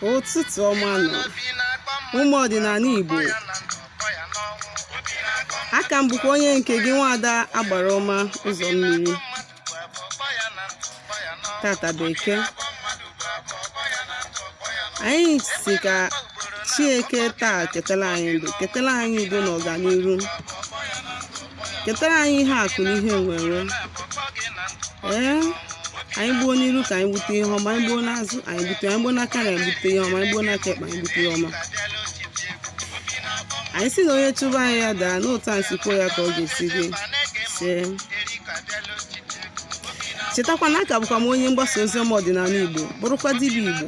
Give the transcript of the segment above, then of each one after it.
Ụtụtụ ọma nọ ụmụ ọdịnala Igbo. Aka m bụkwa onye nke gị, nwaada agbara ọma ụzọ mmiri. Tata bụ Eke. Anyị si ka chi Eke taa ketara anyị ndụ, ketara anyị udo na ọganiru, ketara anyị ihe akụ na ihe enwenwe. Ee, anyị gbuo n'iru ka anyị gbute ihe ọma, anyị gbuo n'azụ anyị gbute, anyị gbuo n'aka na anyị gbute ihe ọma, anyị gbuo n'aka ekpe anyị gbute ihe ọma. Anyị si na onye chụba anyị ya daa n'otu anyị si kwuo ya ka ọ ga-esi dị. See, chetakwa na aka bụkwa m onye mgbasa ozi ọma ọdịnala Igbo, bụrụkwa dibịa Igbo.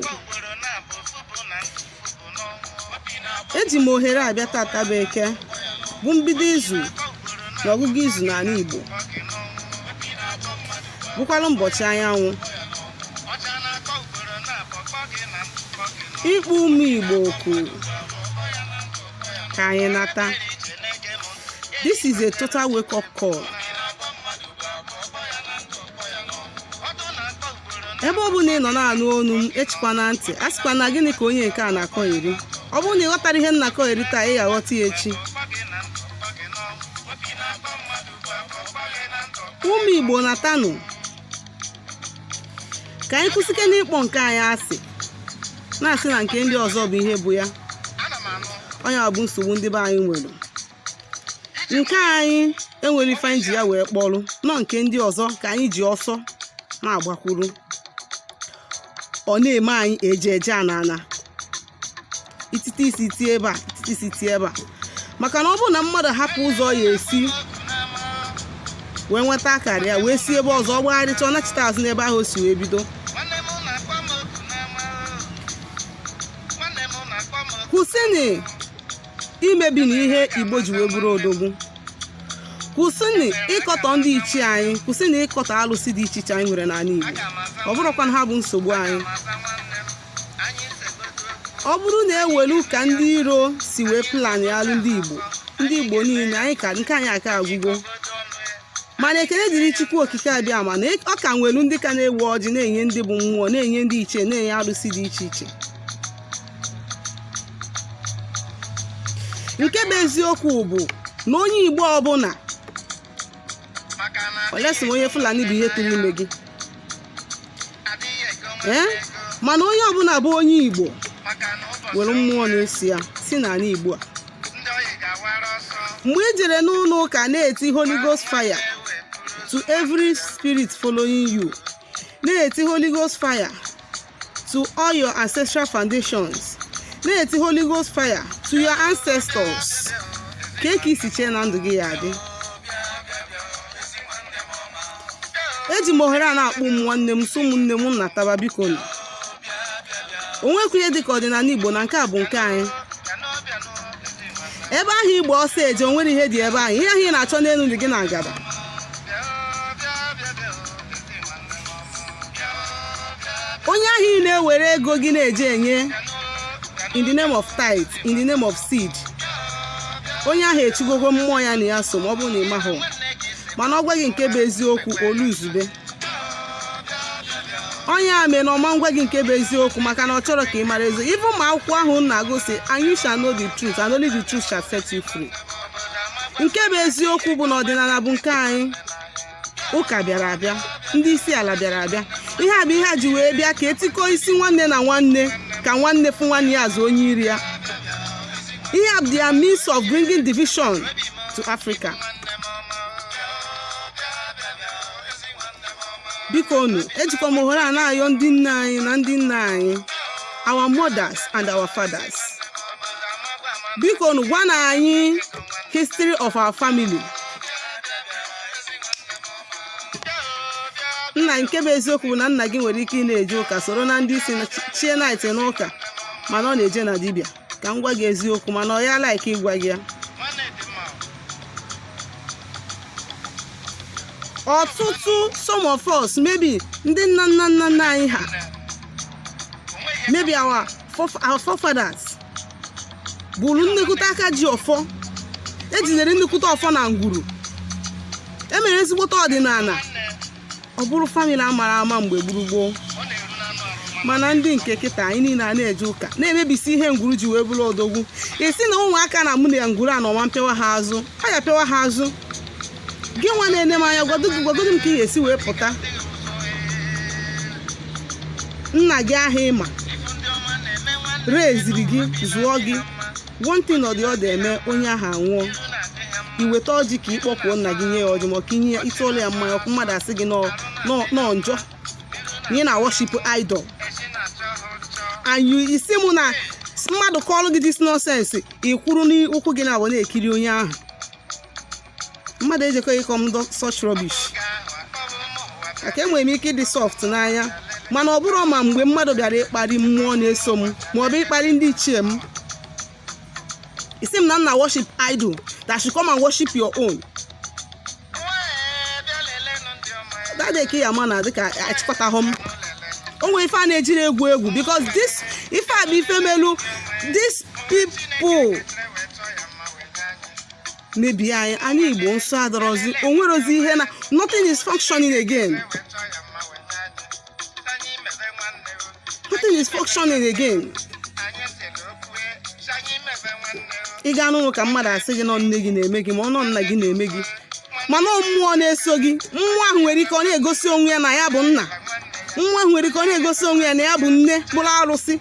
Eji m ohere abịa tata bụ Eke, bụ mbido izu na ọgụgụ izu n'ala Igbo, bụkwalụ ụbọchị anyanwụ, ịkpọ ụmụ Igbo oku ka anyị nata. This is a total wake up call. Ebe ọ bụla ị nọ na-anụ onu m, echikwana ntị asịkwa na gịnị ka onye nke a na-akọgheri. Ọ bụrụ na ị ghọtara ihe m na-akọgheri taa, ị ga-aghọta ya echi. Ụmụ Igbo, natanụ ka anyị kwụsịke n'ịkpọ nke anyị asị, na-asị na nke ndị ọzọ bụ ihe bụ ya. Onye bụ nsogbu ndị be anyị nwere. Nke anyị enwere ife anyị ji ya wee kpọrọ nọ, nke ndị ọzọ ka anyị ji ọsọ na-agbakwuru. Ọ na-eme anyị eje eje ana ana, itite isi tie ebe a, itite isi tie ebe a, maka na ọ bụrụ na mmadụ hapụ ụzọ ya esi wee nweta akara ya wee si ebe ọzọ ọ gbagharịcha, ọ nachite azụ n'ebe ahụ o si wee bido. Kwụsịnị imebi na ihe Igbo ji wee bụrụ odogwu. Kwụsịnị ịkọtọ ndị ichie anyị. Kwụsịnị ịkọtọ alụsị dị iche iche anyị nwere n'ala Igbo. Ọ bụrụkwa na ha bụ nsogbu anyị. Ọ bụrụ na ewelu ka ndị iro si wee plan alụ ndị Igbo, ndị Igbo niile anyị ka nke anyị aka agwụgo. Mana ekele dịrị Chukwu Okike abịa ma na ọ ka nwelu ndị ka na-ewe ọjị, na-enye ndị bụ mmụọ, na-enye ndị ichie, na-enye alụsị dị iche iche. Nke bụ eziokwu bụ na onye Igbo ọbụla, olesi onye Fulani bụ ihe tụrụ ime gị, ee, mana onye ọbụla bụ onye Igbo were mmụọ na-esi ya si n'ala Igbo a. Mgbe ị jere n'ụlọ ụka na-eti "Holy Ghost fire" to every spirit following you, na-eti "Holy Ghost fire" to all your ancestral foundations, na-eti "Holy Ghost fire" to your ancestors, ka ka isi chee na ndụ gị ya adị. Eji m ohere a na-akpọ ụmụ nwanne m, sị ụmụnne m nataba, biko nụ. O nwekwa ihe dịka ọdịnala Igbo na nke a bụ nke anyị. Ebe ahụ Igbo ọsọ eje, o nwere ihe dị ebe ahụ. Ihe ahụ ị na-achọ n'elu dị gị na ngada. Onye ahụ ị na-ewere ego gị na-eje enye in the name of tithe, in the name of seed, onye ahụ echugogo mmụọ ya na ya so. Ma ọ bụrụ na ị mahụ, mana ọ gwa gị nke bụ eziokwu, olu izube onye a mee na ọma ngwa gị nke bụ eziokwu, maka na ọ chọrọ ka ị mara eziokwu. Ibu ma akwụkwọ ahụ na-agụ sị, "And you shall know the truth, and only the truth shall set you free." Nke bụ eziokwu bụ na ọdịnala bụ nke anyị. Ụka bịara abịa, ndị isi ala bịara abịa. Ihe a bụ ihe a ji wee bịa ka etikọ isi nwanne na nwanne, ka nwanne fụ nwanne ya azụ onye iri ya. Ihe a bụ their means of bringing division to Africa. Biko unu, ejikwa m ohere a na-ayọ ndị nne anyị na ndị nna anyị, our mothers and our fathers, biko unu gwa na anyị history of our family. Nna, nke bụ eziokwu bụ na nna gị nwere ike ị na-eje ụka, soro na ndị isi chie knight n'ụka, mana ọ na-eje na dibịa. Ka m gwa gị eziokwu, mana ọ ya like ịgwa gị ya. Ọtụtụ, some of us, maybe ndị nna nna nna nna anyị ha, maybe our forefathers bụrụ nnekwute aka ji ọfọ, ejidere nnekwute ọfọ na ngwuru, emere ezigbote ọdịnala. Ọ bụrụ family amara ama mgbe gburugboo. Mana ndị nke kịta anyị niile a na-eje ụka na-emebisi ihe ngwuru ji wee bụrụ odogwu. Isi na ụmụaka na mụ na ngwuru a n'ọnwa mpịawa ha azụ, a ga-apịawa ha azụ. Gị nwa na-ene m anya, gwagodo m ka ị ga-esi wee pụta. Nna gị ahụ ịma reziri gị, zụọ gị, one thing or the other eme onye ahụ anwụọ, iweta ọjị ka ị kpọkwuo nna gị, nye ya ọjị, ma ọ ka inye ya, ịtụọla ya mmanya ọkụ, mmadụ asị gị nọ njọ na ị na-worship idol. And you isi mụ na mmadụ kọọlụ gị this nonsense, ị kwuru n'ụkwụ gị na-abụ na-ekiri onye ahụ. Mmadụ ejekọ ịkọ m such rubbish, maka enwere m ike ịdị soft n'anya, mana ọ bụrụ ma mgbe mmadụ bịara ịkparị mmụọ na-eso m, ma ọ bụ ịkparị ndị ichie m, isi m na nna worship idol, that should come and worship your own. That day ka ya ama na dịka achịkọtahụ m o nwere ife a na-ejiri egwu egwu, because this ife a bụ ife melu these people mebie anyị. Anyị Igbo nsọ adọrọzi, o nwerozi ihe na nothing is functioning again, nothing is functioning again. Ị gaa n'ụlọ ka mmadụ asị gị nọ nne gị na-eme gị, ma ọ nọ nna gị na-eme gị, mana mmụọ na-eso gị. Mmụọ ahụ nwere ike ọ na-egosi onwe ya na ya bụ nna, mmụọ ahụ nwere ike ọ na-egosi onwe ya na ya bụ nne, bụrụ arụsị.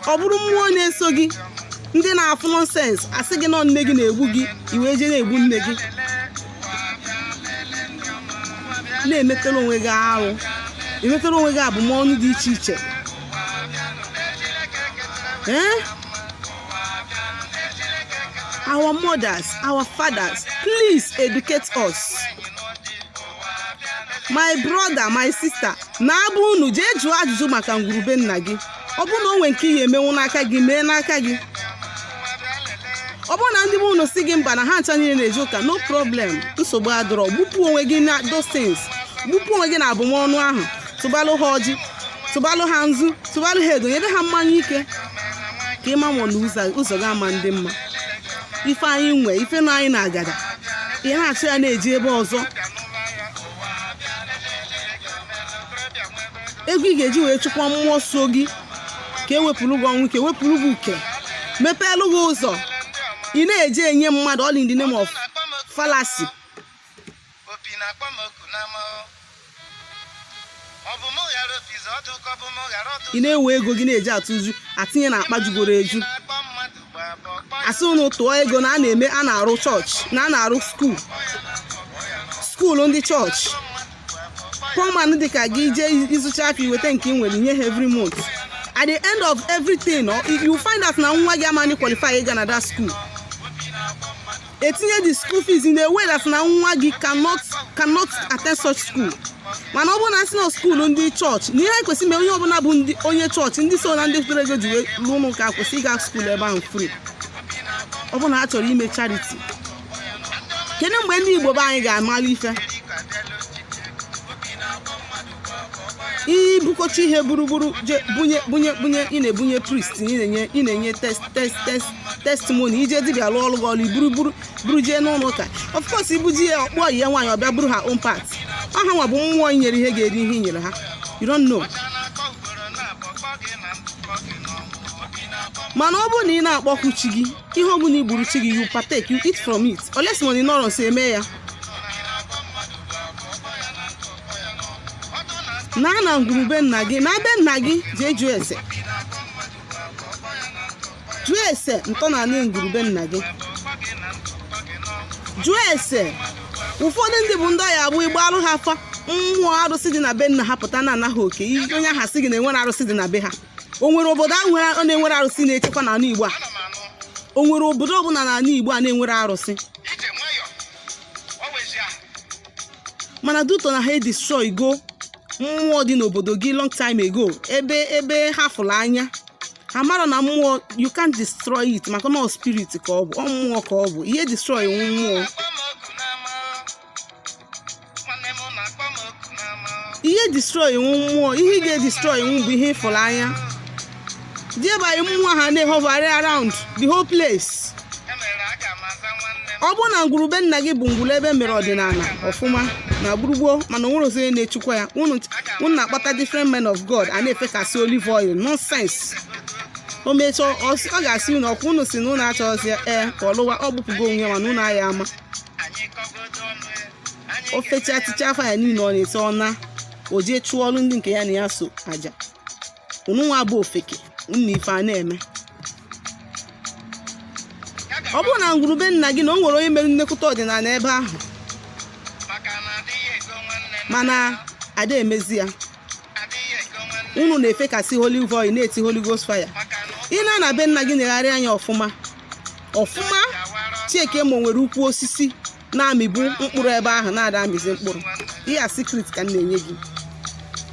Ọ bụrụ mmụọ na-eso gị, ndị na-afụ nonsense asị gị nọ nne gị na-egbu gị, i wee jee na-egbu nne gị, na-emetara onwe gị arụ, emetara onwe gị abụmọnụ dị iche iche. Our mothers, our fathers, please educate us. My brother, my sister, na-abụ unu jee jụọ ajụjụ maka ngwurube nna gị. Ọ bụrụ na o nwere nke ihe emenwu n'aka gị, mee n'aka gị. Ọ bụrụ na ndị be unu si gị mba, na ha ncha niile na-eje ụka, no problem, nsogbu adọrọ. Gbupụ onwe gị na those things, gbupụ onwe gị na abụmọnụ ahụ, tụbalụ ha ọjị, tụbalụ ha nzu, tụbalụ ha edo, nyebe ha mmanya ike, ka ịma ma na ụzọ gị ama ndị mma. Ife anyị nwe, ife nọ anyị na agada, ị na-achọ ya na-eji ebe ọzọ. Ego ị ga-eji wee chụkwa mmụọ so gị, ka ewepụrụ gị ọnwụ, ka ewepụrụ gị uke, mepeelụ gị ụzọ, ị na-eje enye mmadụ, all in the name of fallacy. Ị na-ewe ego gị na-eji atụju atinye na akpa jugoro eju, asị unu tụọ ego na a na-eme, a na-arụ chọọchị, na a na-arụ skuul, skuul ndị chọọchị. Poor man dịka gị jee ịzụcha afọ, iweta nke ị nwere nye ha every month. At the end of everything, you find out na nwa gị amaghị qualify ịga na that school. Etinye the school fees in a way that na nwa gị cannot attend such school. Mana ọ bụrụ na asị na skuul ndị chọọchị, na ihe anyị kwesịrị ime, onye ọbụla bụ ndị onye chọọchị, ndị so na ndị tụrụ ego ji wee lụọ ụlọ ụka, kwesịrị ịga skuul ebe ahụ free. Ọ bụrụ na ha chọrọ ime charity, kedu mgbe ndị Igbo be anyị ga-amali ife? Ibukọcha ihe gburugburu je bunye bunye bunye, ị na-ebunye priest, ị na-enye testimony, ije dibịa lụọ ọrụ gị ọrụ, iburu buru buru jee n'ụlọ ụka. Of course, ibuji ya ọkpọ ya nwaanyị, ọbịa buru ha own part. Ọ ha nwa bụ mmụọ inyere ihe ga-eri ihe inyere ha. You don't know. Mana ọ bụrụ na ị na-akpọkwu chi gị, ihe ọ bụla i gburu chi gị, you partake, you eat from it, unless money nọrọ nso eme ya. Na na ngwurube nna gị, na be nna gị, jee jụọ ese, jụọ ese ntọala ngwurube nna gị, jụọ ese. Ụfọdụ ndị bụ ndị ọya bụ igba alụ ha afa, mmụọ arụsị dị na be nna ha pụta na-anaghị oke. Onye ahụ asị gị na enwere arụsị dị na be ha. O nwere obodo ahụ ọ na-enwere arụsị na-echekwa n'ala Igbo a? O nwere obodo ọbụla n'ala Igbo a na-enwere arụsị? Mana duto na ha edestroy go mmụọ dị n'obodo gị long time ago, ebe ha fụrụ anya, ha mara na mmụọ, you can't destroy it, maka na ọ spirit ka ọ bụ, ọ mmụọ ka ọ bụ. Ihe destroy nwu mmụọ, ihe destroy nwu mmụọ, ihe ị ga-edestroy nwu bụ ihe ịfụrụ anya. Dị ebe anyị mmụọ ha na-ehovering around the whole place. Ọ bụrụ na ngwurube nna gị bụ ngwuru ebe mere ọdịnala ọfụma, Na gburugburu, mana onwere ozi onye na-echukwa ya. Unu unu na-akpata different men of God a na-efekasị olive oil, nonsense. O mechaa, ọ ga-asị unu, ọkwa unu si na unu achọghịzi ya? Ee, ka ọ lụwa, ọ gbupụgo onwe ya, mana unu aya ama. O fechaa, tichaa afa ya niile ọ na-ete, ọ na o jee chụọ ọrụ ndị nke ya na ya so aja. Unu nwa bụ ofeke, unu ife a na-eme. Ọ bụrụ na ngwurube nna gị na o nwere onye mere nnekwute ọdịnala ebe ahụ, mana ada emezi ya, unu na-efekasị holy oil, na-eti Holy Ghost fire. Ị na na be nna gị, na-egharị anya ọfụma ọfụma, cheke ma o nwere ukwu osisi na-amịbu mkpụrụ ebe ahụ na-ada amịzi mkpụrụ. Ihe a secret ka m na-enye gị.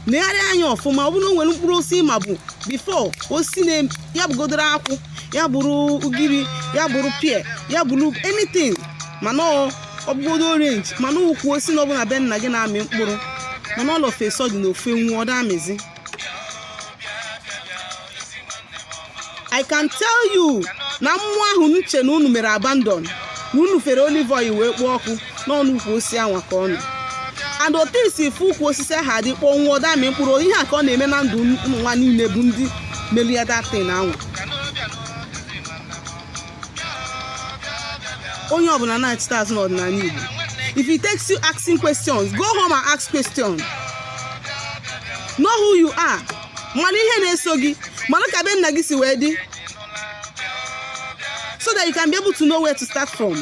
Negharị anya ọfụma, ọ bụrụ na o nwere mkpụrụ osisi ma bụ before osisi na ya bụgodoro akwụ, ya bụrụ ugiri, ya bụrụ pear, ya bụrụ anything, mana ọ bụgodo orange, mana ukwu osisi na ọbụla be nna gị na-amị mkpụrụ, mana all of a sudden ofe nwu, ọ da amịzi. I can tell you na mmụọ ahụ nche na unu mere abandon, na unu fere olive oil wee kpụọ ọkụ n'ọnụ ukwu osisi anwa ka ọ nọ. And otu isi fụ ukwu osisi ahụ adị kpọnwụọ, damị mkpụrụ, ihe a ka ọ na-eme na ndụ ụmụ nwa niile bụ ndị merie ya datin anwa. Onye ọbụla na-achịta azụ n'ọdịnala Igbo. If it takes you asking questions, go home and ask questions. Know who you are. Mana ihe na-eso gị, mana ka be nna gị si wee dị, so that you can be able to know where to start from.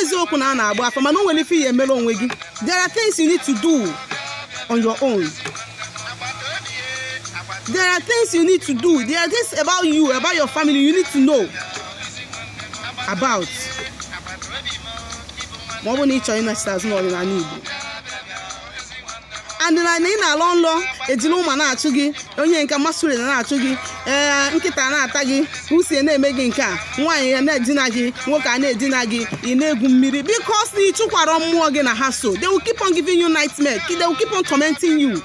Eziokwu na a na-agba afa, mana o nwere ife ihe emere onwe gị. There are things you need to do on your own. There are things you need to do. There are things about you, about your family, you need to know about. Ma ọ bụ na ị chọrọ ịnachite azụ n'ọdịnala Igbo, and na ị na-alọ nlọ, ejila ụma na-achụ gị, onye nke masquerade na-achụ gị, ee, nkịta na-ata gị, usie na-eme gị nke a, nwaanyị ya na-edina gị, nwoke a na-edina gị, ị na-egwu mmiri, because na ị chụkwara mmụọ gị na ha so, they will keep on giving you nightmare, they will keep on tormenting you.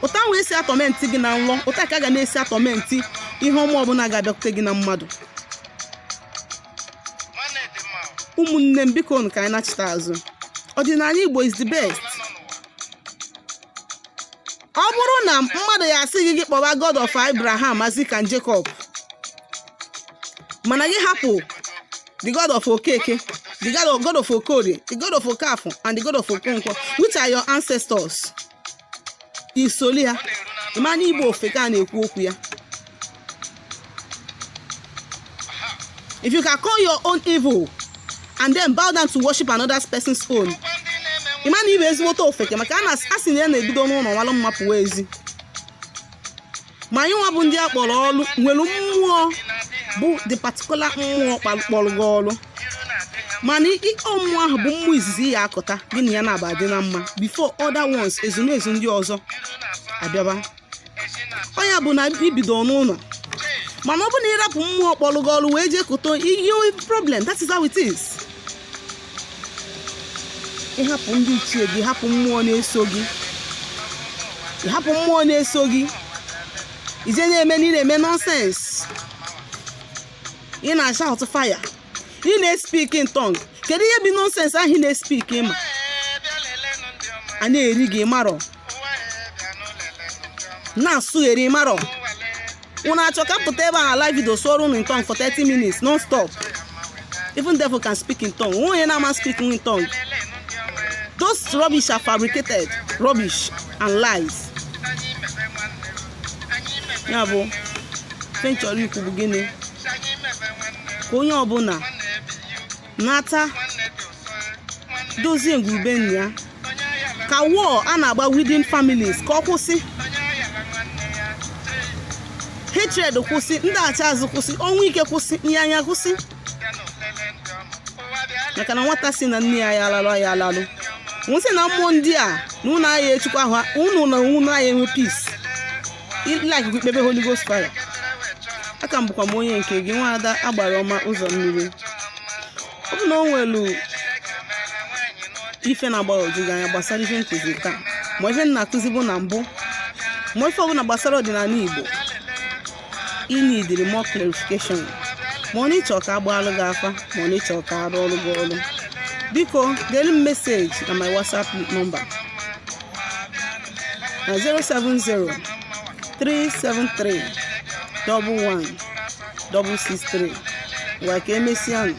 Ụta wee si atorment gị na nlọ, ụta ka a ga na-esi atorment ihe ọma ọbụla ga-abịakwute gị na mmadụ. Ụmụnne m, biko, ka anyị nachite azụ. Ọdịnala Igbo is the best. Ọ bụrụ na mmadụ ya asị gị, gị kpọba God of Abraham, Isaac and Jacob, mana gị hapụ the God of Okeke, the God of Okorie, the God of Okafọ and the God of Okonkwo, which are your ancestors, isoli ha, ịmana Igbo ofeke a na-ekwu okwu ya. If you can call your own evil and then bow down to worship another person's own, ịmana ibe ezigbote ofeke, maka a sị na ya na-ebido n'ụlọ nwalụ mma pụwa ezi. Ma anyị nwa bụ ndị a kpọrọ ọlụ nwere mmụọ bụ the particular mmụọ kpọrọ gị ọlụ, mana ịkpọ mmụọ ahụ bụ mmụọ izizi ya akụta gị na ya na-aba dị na mma before other ones, ezumezu ndị ọzọ abịaba. Onye bụ na ibido n'ụlọ, mana ọ bụ na ịrapụ mmụọ kpọrọ gị ọlụ wee jee kụta ihe problem. That is how it is. Ịhapụ ndị ichie gị, hapụ mmụọ na-eso gị, ịhapụ mmụọ na-eso gị, ije na-eme na ị na-eme nonsense, ị na-shout fire, ị na-speak in tongue. Kedu ihe bi nonsense ahụ ị na-speak? Ịma a na-eri gị, marọ na-asụgheri, marọ unu achọ ka pụta ebe a na live video sụọrọ unu in tongue for 30 minutes non stop. Even devil can speak in tongue. Onye na-ama speak in tongue. Those rubbish are fabricated rubbish and lies. Ya bụ ife chọrọ ikwu bụ gịnị? Ka onye ọbụla nata dozie ngwurube nna ya, ka war a na-agba within families ka ọ kwụsị, hatred kwụsị, ndaghachi azụ kwụsị, ọnwụ ike kwụsị, nyanya kwụsị, maka na nwata si na nne ya ya alalụ ya alalụ nwụsị na mmụọ ndị a na unu agha echukwa ahụ unu na unu agha enwe peace. Like ikpebe Holy Ghost fire. Aka m bụkwa m onye nke gị, nwaada agbara ọma ụzọ mmiri. Ọ bụ na o nwelu ife na-agbagwoju gị anya gbasara ife nkụzi taa, ma ife m na-akụzi bụ na mbụ, ma ife ọbụla gbasara ọdịnala Igbo ị neediri more clarification, ma ọ na ịchọ ka agbaalụ gị afa, ma ọ na ịchọ ka arụ ọrụ gị ọrụ. Biko delu m message na my WhatsApp number na 070 373 11 663. Ngwa, ka emesịanụ.